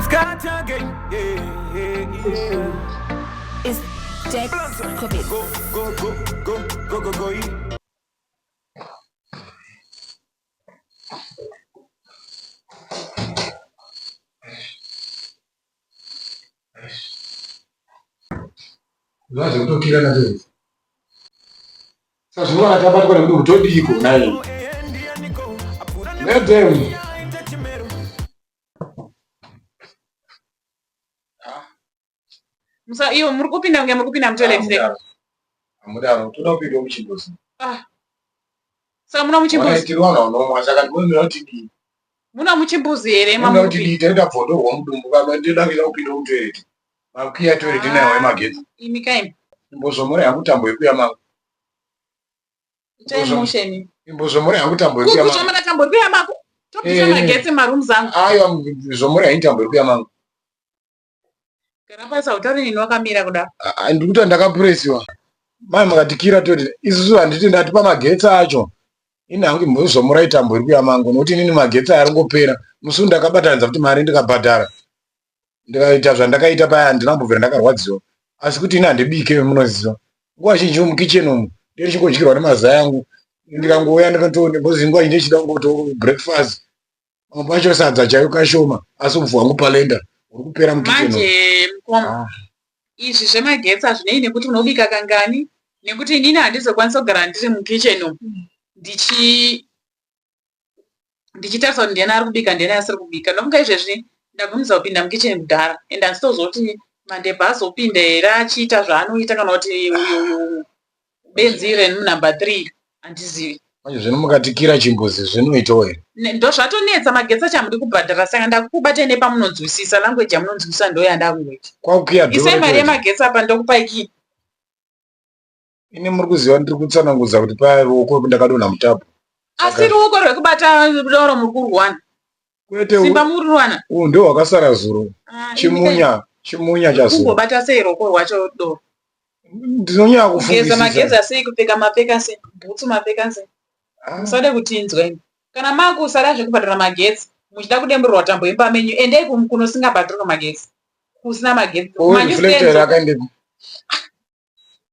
And scatter again. Yeah, yeah, yeah. It's Dex Covid. Go, go, go, go, go, go, go. Zvazvekutokira nacho izvi. Saka zvino kana tabatwa nemudumbu todiiko nhai? Madam. Musa iyo muri kupinda kunge muri kupinda mutoilet here? Hamudaro, toda kupinda muchimbuzi. Ah. Saka muna muchimbuzi? Tiri vanhu vanomwa saka ndinoda kuti dii? Muna muchimbuzi here mamuri kuti dii? Taita bvondorwa mudumbu kama ndinoda kuita kupinda mutoilet. Makuya toilet inayo yemagetsi. Imi kaimi. Imbozvomora yangu tambo yekuya mangu. Itai mushe imi. Imbozvomora yangu tambo yekuya mangu. Kuzvomora tambo yekuya mangu. Tobvisa Eh. magetsi marooms angu. Aiwa zvomora yangu tambo yekuya mangu. Gara pasi hautauri neni wakamira kudaro. Ah, ndiri kuti ndakapuresiwa. Mai makatikira toti isusu handiti ndati pamagetsi acho. Ini hangu imbozvomora itambo iri kuya mangu nokuti inini magetsi aya aringopera. Musi uyu ndakabatanidza kuti mari ndikabhadhara. Ndikaita zvandakaita paya handina kumbobvira ndakarwadziwa. Asi kuti ini handibike munoziva. Nguva zhinji mukicheni umu ndichingodyirwa nemazai angu. Ndikangouya ndikatoona because nguva zhinji ndichida kungoto breakfast. Pamwe pacho sadza chaiyo kashoma asi upfu hwangu palenda uri kupera mukicheni. Manje mukoma Ah. izvi zvemagetsi hazvinei nekuti unobika kangani nekuti inini handizokwanisa kugara ndiri mukitchen umu ndichi ndichitarisa kuti ndiani ari kubika ndiani asiri kubika ndofunga izvezvi ndabvumidza kupinda mukitchen kudhara and handisitoziva kuti mandebha azopinda here achiita zvaanoita kana kuti uyu uyu benzi renumber 3 handizivi. Manje zvino mukatikira chimbuzi zvinoitawo here? Ndozvatonetsa magetsi acho hamudi kubhadhara saka ndakukubatai nepamunonzwisisa language yamunonzwisisa ndo yandakungoita. Kwakukiya door Isai mari retoilet. yemagetsi apa ndokupai kii. Ini muri kuziva ndiri kutsanangudza kuti paya ruoko ndakadonha mutapu. Asi ruoko rwekubata doro muri kurwana. Kwete Simba muri kurwana. uyu ndio wakasara zuro. Ah, Chimunya, chimunya chazuro. Kungobata sei ruoko rwacho doro. Ndinonyanya Kugeza kufungisisa. mageza sei kupfeka mapfeka sei bhutsu mapfeka sei. Ah. Musade kutinzwa imi. Kana makusada zvekubhadhara magetsi muchida kudemburwa tambo yemba menyu endai kunosingabhadharwa magetsi. Kusina magetsi. Ko reflector rakaendepi?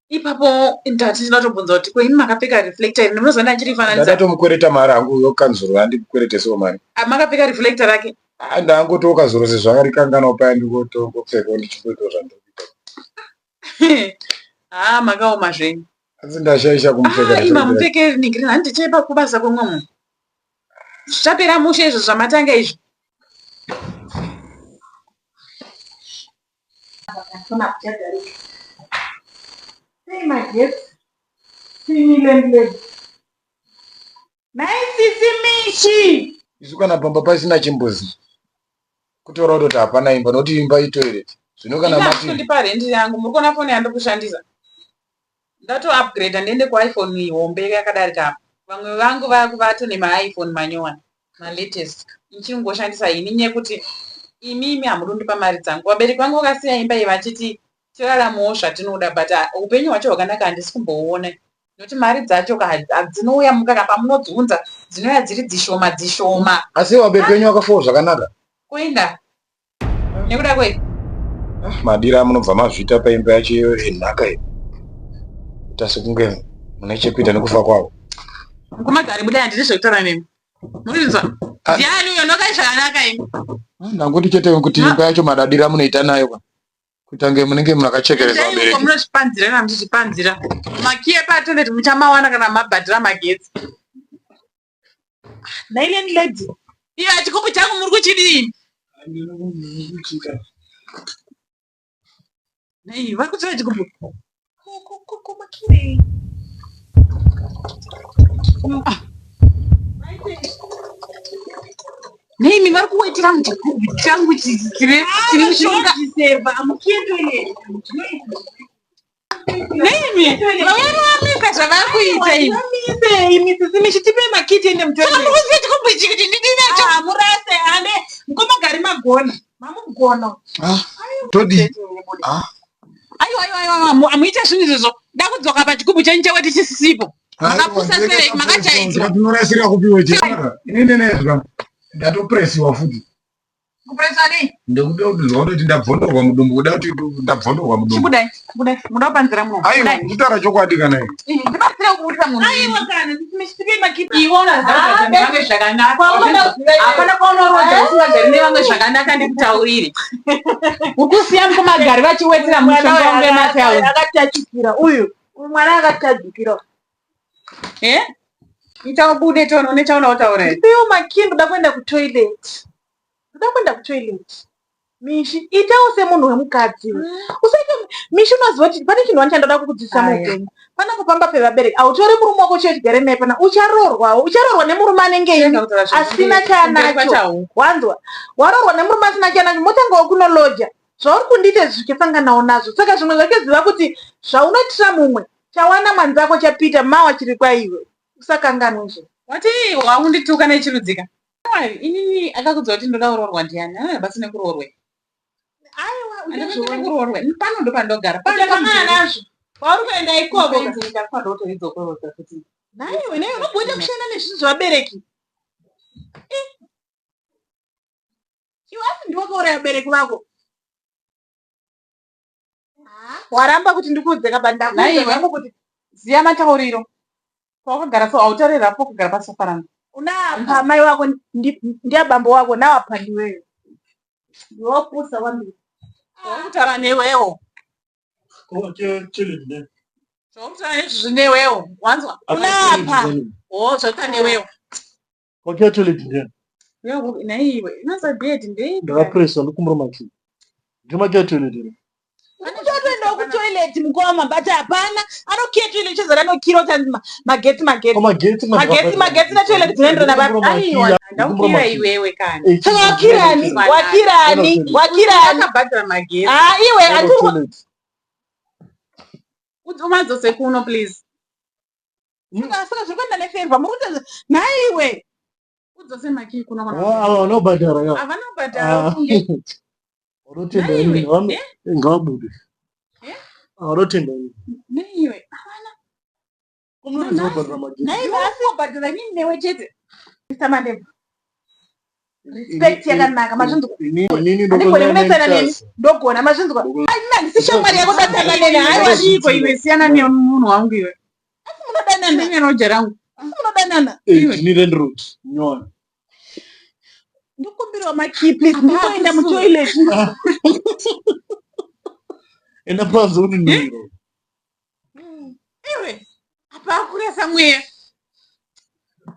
Ipapo ndati ndinotobvunza kuti ko imi makapfeka reflector iri munoziva ndachirifananidza. Ndakatomukwereta mari hangu yokanzuro handikweretesewo mari. Ah, makapfeka reflector rake? Ah, ndangotiwo kazuro sezvo akarikanganwa paya ndikotongopfekawo ndichingoitawo zvandiri kuita. Ah, makaoma zvenyu. Asi ndashaisha kumupfeka. Ah, imi hamupfeke rinenge rini handichaipa kubasa kwemwe munhu. Zvichapera mushe izvo zvamatanga izvi. Sei magetsi? Tini landlady. Nhai sisi Mishi. Isu kana pamba pasina chimbuzi kutora kutoti hapana imba nokuti imba itoilet. Zvino kana mati kundipa rent yangu muri kuona foni yandiri kushandisa. Ndato upgrade ndiende kuiPhone hombe yakadarika apa. Vamwe vangu vato nemaiPhone manyowani malatest. Ndichingoshandisa ini nyaya yekuti imimi hamudi kundipa mari dzangu. Vabereki vangu vakasiya imba iyi vachiti tiraramewo zvatinoda but ah, upenyu hwacho hwakanaka handisi kumbouona nokuti mari dzacho ka dzinouya mukaka pamunodziunza dzinouya dziri dzishoma dzishoma. Asi vabereki venyu vakafawo zvakanaka? Kuenda nekuda kwei? Ah, madira amunobva mazviita paimba yacho iyo yenhaka iyo kuita sekunge mune chekuita nekufa kwavo. Mukoma Gari budai handidi zvekutaura nemi. Murinzwa? Ah. Ndiani uyo ndokai zvakanaka imi. Ah, ndangoti chete kuti imba yacho madadira amunoita nayo ka. Kuita kunge munenge makachekeresa Endai uko vabereki. munozvipanzira kana muchizvipanzira. Makiyi epatoilet muchamawana kana mabhadhira magetsi. Nhai landlady. Iyo chikubu changu muri kuchidii? Nhai vari kutora chikubu. Ko makirei? Ah. Nhai imi vari kuwetera muchikubu changu chiri chiri mushonga. Nemi, vauya zvavari kuita imi. Imi sisi Mishi tipei makiti ende mutoilet. Saka muri kuziva chikubu ichi kuti ndinacho. Ah, murase ane mukoma Gari magona. Mamugona. Ah, todii? Ah. Aiwa aiwa aiwa amuite zvinhu izvozvo. Ndakudzoka pachikubu chenyu cheweti chisisipo. Makapusa sei makachaidzwa. Tinorasira kupiwe chii? Ini nenezwa ndatopresiwa futi. Kupreswa nei? Ndikuda kuti ndinoona kuti ndabvondorwa mudumbu kuda kuti ndabvondorwa mudumbu. Chibudai, budai. Muda kupanzira muno. Aiwa, Budai. ndikutaura chokwadi kana iwe. Ih, Ndibatsire kuburisa munhu. Aiwa kana ndichipei makiti. Iwe unoziva Ah, kugara nevamwe zvakanaka. Kwaunoda kuziva iwe. Hapana kwaunoroja usingagari nevamwe zvakanaka ndikutaurire. Ukusiya mukomagari vachiwetera mushonga wangu wemafiles. Akatachukira uyu. Uyu mwana akatachukira. Eh? Ita ubude tono une chaunoda kutaura here? Ndipewo makii ndoda kuenda kutoilet. Ndoda kuenda kutoilet. Mishi, itawo semunhu wemukadzi. Usaite Mishi unoziva kuti pane chinhu wani chandoda kukudzidzisa Aya. muupenyu. Pana kupamba pevabereki. Hautori murume wako chiye chigare naye pana. Ucharoorwawo. Ucharoorwa nemurume anenge ini. Asina chaanacho. Wanzwa? Waroorwa nemurume asina chaanacho. Motangawo kunoloja. Zvauri kundiita izvi zvichasanganawo nazvo. Saka zvimwe zvacho ziva kuti zvaunoitira mumwe chawana mwanzako chapita mawa chiri kwaiwe. Usakanganwe izvo. Wati wakundituka nechirudzika. Mwari, inini akakudza kuti ndoda kuroorwa ndiani? Hana basa nekuroorwe. Aiwa, Handina uchazviona. kuroorwe. Pano ndo pandogara. Pano Uchasangana nazvo. Kwauri kuenda ikoko. Ndakadzokorodza futi. Nhaiwe, nhaiwe, unogoita kushanda nezvinhu zvevabereki. Iwe asi ndiwe wakauraya vabereki vako. Waramba kuti ndikuudze kaba ndakuudza Nhaiwe. zvangu kuti Ziya matauriro. Pawakagara so hautarira apo kugara pasofa rangu. unapa mai wako ndiabambo wako nawapa ndiweyo. Ndiwe wapusa kwambiri. Zvauri newewo. Zvauri nezvizvi newewo. Wanzwa? Unapa. Oh, zvauri newewo. Wakiya toilet ndiyani? Yo, nhaiwe. Inonzi bed ndeipi? Ndakapresa ndikumbura makii. Ndimakiya toilet here? Kutotoendawo kutoilet mukoma but hapana anokiya toilet chezara anokira kuti anzi magetsi magetsi. Pamagetsi Magetsi magetsi netoilet dzinoenderana papi? Aiwa, ndaukira iwewe kani. Saka wakirani? Wakirani? Wakirani? Akabhadhara magetsi. Ah iwe aturi Umadzose kuno please. saka zviri kuenda nefevha muri kuita nhaiwe. Udzose makii kuno kana. Ava vanobhadhara ka. Havana kubhadhara ufunge. Vanotenda Nhaiwe, ini, eh? ngavabude. Eh? Vanotenda ini. Nhaiwe. Komunonzi vabhadhara magetsi. Nhaiwe asi Kubhadhara nini newe chete. Mr. Mandebvu. Respect yakanaka mazvinzwa. Inini Handigoni kunetsana neni. Ndogona mazvinzwa. Ai mina handisi shamwari yako datana neni. Haiwa Chiiko iwe siyana nemunhu wangu iwe. munodanana. Ndine roja rangu. Asi munodanana. Ndine land road. Nyowani. Ndikumbirawo makii please. Ndikuenda mutoilet. Enda panze unonwira. Iwe. Apa akurasa mweya.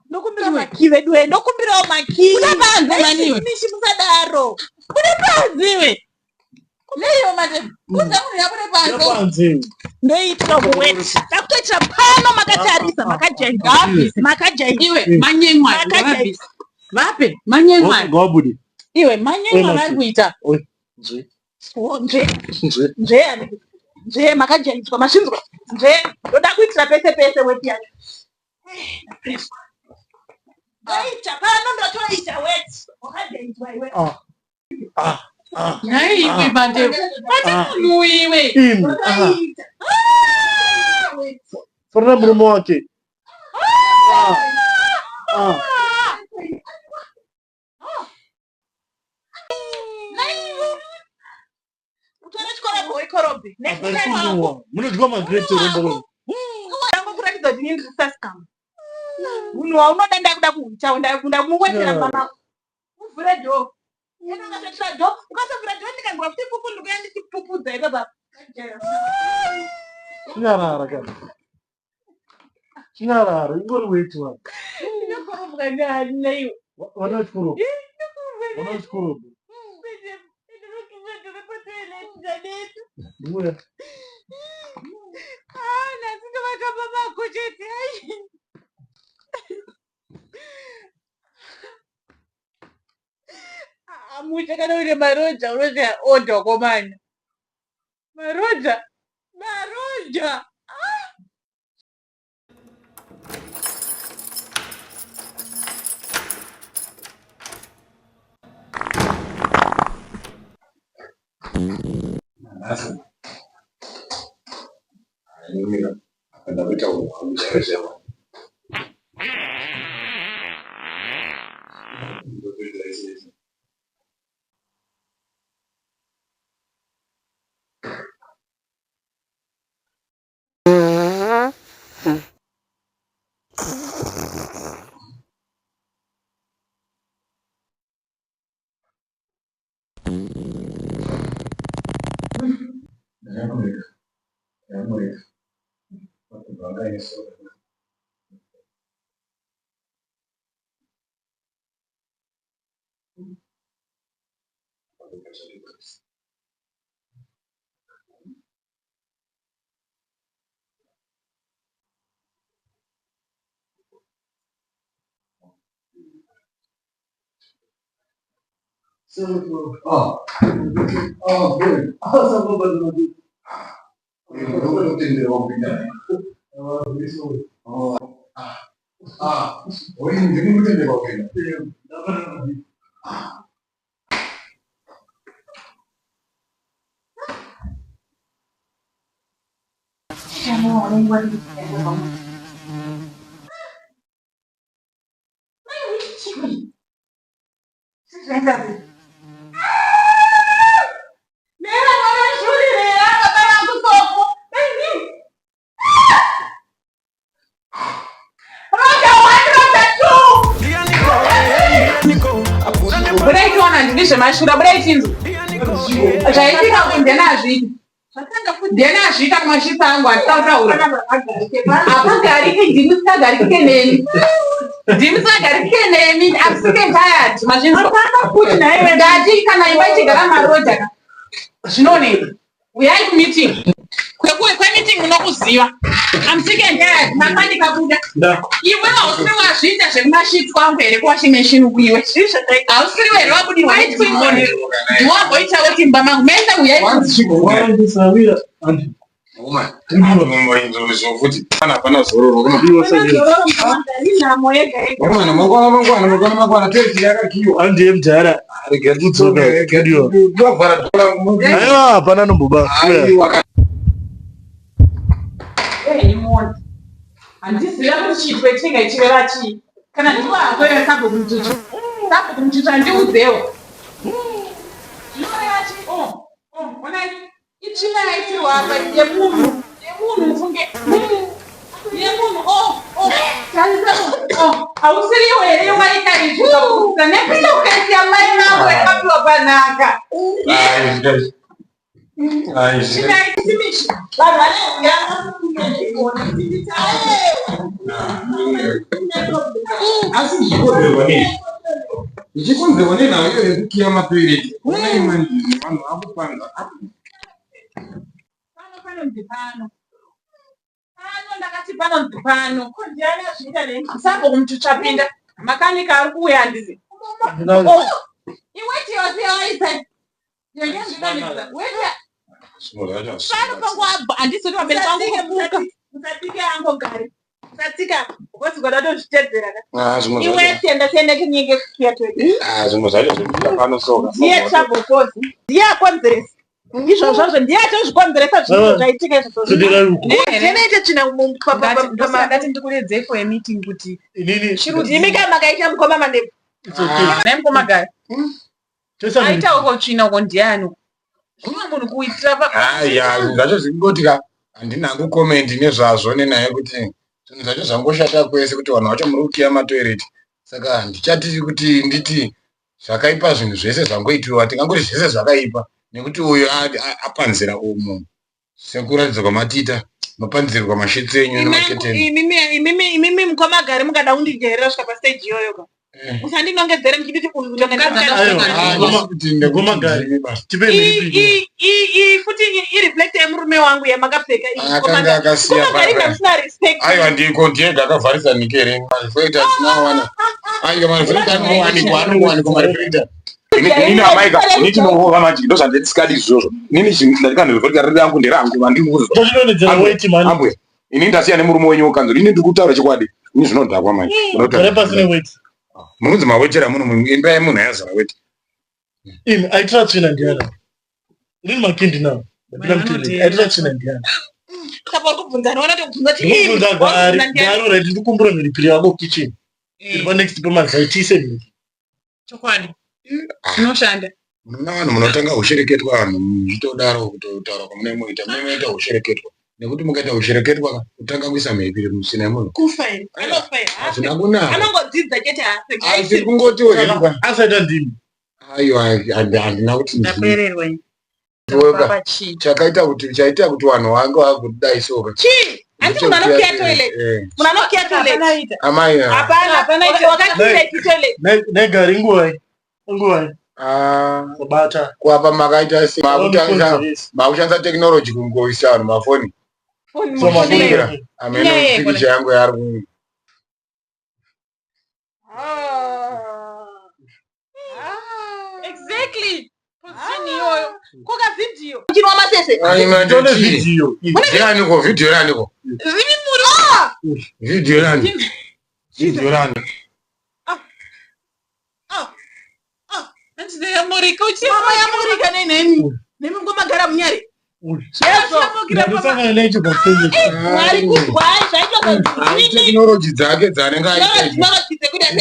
Ndokumbirawo Iwe. makii vedu we. Ndokumbirawo makii. Buda panze mani iwe. Mishi musadaro. Buda panze iwe. Neiwe mate. Udza munhu yabude Enda panze. panze. Ndoitira kuweti. Ndakutoitira pano makatarisa makajaira. Makajaira. Iwe manyemwa. Makajaira. Ngavabvise. Vape manyemwa. Ngavabude. Iwe manyemwa Oye, vari kuita. Oi. Nzwe. Oh, nzve. Nzwe. Nzve ani. Nzve makajaidzwa mazvinzwa. Nzve. Ndoda kuitira pese pese weti yacho. Ndoita pano ndotoita weti. Wakajaidzwa iwe. Ah. Ah. Ah. Nhai iwe Mandebvu. Bata Ah. munhu iwe. Imi. Ah. Ndotoita. Weti. Fanana murume wake. Ah. Ah. Utore chikorobho wekorobhe. Next time wako. Akaikunwa. Munodyiwa magrapes rombo. Ndangokuratidza kuti inini ndiri sascum. Munhu waunoda ndakuda kuuchawo ndakuda kumuwetera Yeah. mama. Uvhure door. Enda ukasatira door, ukasavhura door ndikanzwa kuti pupu ndikuya ndichipupudza ipapa. Chinyarara kana. Chinyarara ingori weti wani. Ndinokorobwa nani naiwe. Vana vechikoro. Vana vechikoro. Ndikuya. Nhasi ndovatamba mako chete. Amusha kana une maroja unozi odha komana. Maroja. Maroja. Nhasi. Anomira. Apa ndakuita unhu hwangu chaiwo chaiwo. Ndotoita izvi. Budai tiona handidi zvemashura, budai tinzwe. Zvaitika kuti ndiyani azviita. Ndiyani azviita kumashisa angu handisataura. Hapagariki ndimi musingagarike neni. Ndimi musingagarike neni. I'm sick and tired. Mazvinzwa. Ndati kana imba ichigara maroja ka. Zvinonetsa. Uyai kumeeting. Kwemeeting munokuziva. I'm sick and tired. Manga ndikabuda. Iwe hausiri wazviita zvekumashits kwangu here kuwashing machine uku iwe? Hausiri here wabudirwa nedhimoni? Ndiwamboita weti mumba mangu. Mese uyai. Hapana zororo. Mangwana mangwana mangwana mangwana mangwana toiti yakakiwa. Andiye mudhara. Rega Kudzoka, kudiwa. Ndovhara dora. Aiwa hapana nomboba. Aiwa. Hey, Handiziva kuti chitwe chinenge ichireva chii. Kana ndiwo hako iwe sabhuku mutsvutsvu. Sabhuku mutsvutsvu handiudzewo. Zvinoreva chii? Oh, oh, onai. Itsvina yaitirwa apa yemunhu. Yemunhu mufunge. Yemunhu. Oh, oh. Tarisa. Oh, hausiriwo here waita izvi zvakuita nepillowcase yamai vangu yakapiwa panhaka. Tsvina isimishi. Vanhu vane huyana Asi zvichikonzerwa nei? Zvichikonzerwa nenhau iyo yekukiya matoireti. Onai manje vanhu vakupanza. Pano panonzi pano. Pano ndakati panonzi pano. Sabhuku mutsvutsvapinda. Makanika ari kuuya handizi. Oh, iwe tiyoziya waita. Weta pano pangu abva handisi kuti pamberi pangu kupuka. Musatsike ango gari. Musatsika because unoda kutozvitedzera ka. Zvimwe Iwe zvacho. tienda tiende tinyenge kukiya twedu. Zvimwe zvacho zvekuita pano soka. Ndiye trouble cause. Ndiye akonzeresa. Izvozvo zvazvo ndiye atozvikonzeresa zvinhu zvaitika izvozvo. Sodera uko. Jenaita tsvina Ndati ndikuredzei for a meeting kuti Inini. Imi kana makaita mukoma mandebu. It's okay. naye mukoma gari Toisa aita uko tsvina uko ndiani uko. Zvimwe munhu kuitira pa Aya, zvinhu zvacho zvingoti ka handina hangu comment nezvazvo nenyaya yekuti zvinhu zvacho zvangoshata kwese kuti vanhu vacho muri kukiya matoireti. Saka handichati kuti nditi zvakaipa zvinhu zvese zvangoitiwa tingangoti zvese zvakaipa nekuti uyu apanzira umu sekuratidza kwamatiita mapanzirwa mashitsi enyu nemaketeni. Imimi mukoma gari mukada kundijairira svika pastage iyoyo ka. Musandinongedzere muchinditi uyu Aiwa. Ngoma gari. Tipe mhiripiri. iyi futi ireflect yemurume wangu yamakapfeka iyi. Akanga akasiya Mukoma gari paya. ndamusina respect. Aiwa ndiko ndiyega akavharisa nike here mareflector tinoawana. Aiwa mareflector anowanikwa anowanikwa mareflector. Inini amaika ini tinongova manje ndozvandisikadi izvozvo. Inini chinhu ndati reflector riri rangu nderangu vandiri kuzwa. Tochinonedzera weti mani. Ambuya ini ndasiya nemurume wenyu wekanzuru ini ndiri kutaura chokwadi ini zvinodhakwa manje. Gara pasi neweti. Munonzi mawetera muno imba yemunhu hayazara weti. Imi aitira tsvina ndiana. Inini makindi now. Ndapinda mutoilet. Aitira tsvina ndiana. Saka uri kubvunza ndinoona tokubvunza kuti imi, Ndikubvunza gari. wakubvunza ndiani? Gari right ndikumbura mhiripiri yako kitchen. Iri pa next pemazai tiise mhiripiri. Chokwadi. Zvinoshanda. Muna vanhu munotanga hushereketwa vanhu muchitodaro kutotaura kwamunenge moita munenge moita hushereketwa nekuti mukaita hushereketwa ka kutanga kuisa mhiripiri musina yemunhu Kufa here? Anofa here? hazvina kunaka Anongodzidza chete haafe. asi kungotiwo zvedu Asaita ndimi. aiwa handina kuti ndini. Ndapererwa ini. Weka. Chakaita kuti chaita kuti vanhu vange vakudai soka. Chii? Handiti munhu anokiya toilet. Munhu anokiya toilet. Amai. Hapana, hapana wakakira toilet. Negari nguwai. Nguwai. Ah, Kubata. kuapa makaita se makutangisa makushandisa technology kungoisa vanhu mafoni. So mafoni. Ameno pikicha yangu yaari ku Ah. Exactly. Position iyoyo. Koka video. Chinwa masese. Tone video. Ndianiko video raniko? Zviri muri. Video rani? Video rani? Ndiyamurika uchi. Mama yamurika nenemi. Nemi ngomagara munyari. Ndosangana necho pakutenga. Mwari kuzwai zvaitwa Technology dzake dzaanenge aita.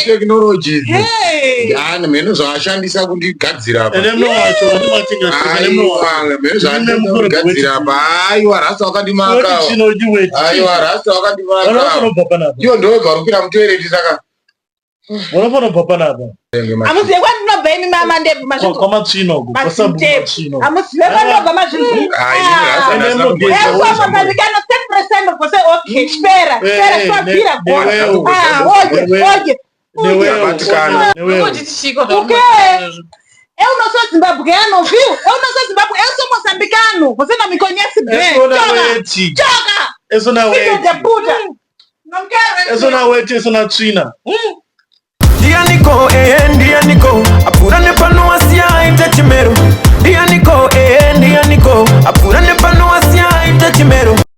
Technology idzi. Yani mheno zvaashandisa kundigadzira apa. Ene mno wacho ndimatinga ene mno wacho. Aiwa mheno zvaashandisa kundigadzira apa. Aiwa rasta wakandimaka. Chino chiweti. Aiwa rasta wakandimaka. Unofanira kubva panapa. Iwo ndowega uri kukwira mutoireti saka. Unofanira kubva panapa. Amuzive kwandinobva imi mama ndebvu mazvinzwa. Kwamatsvina uko. Mazintepu. Amuzive kwandinobva mazvinzwa. Esomapatikano 10% of say okay chipera chipera chipabvira Ah, oje oje. Okay. Eu não sou zimbabweano, viu? Eu não sou Zimbabwe, eu sou moçambicano. Você não me conhece bem. Joga! Joga! Filho de puta! Não quero. Esona weti esona tsvina. Ndianiko eh.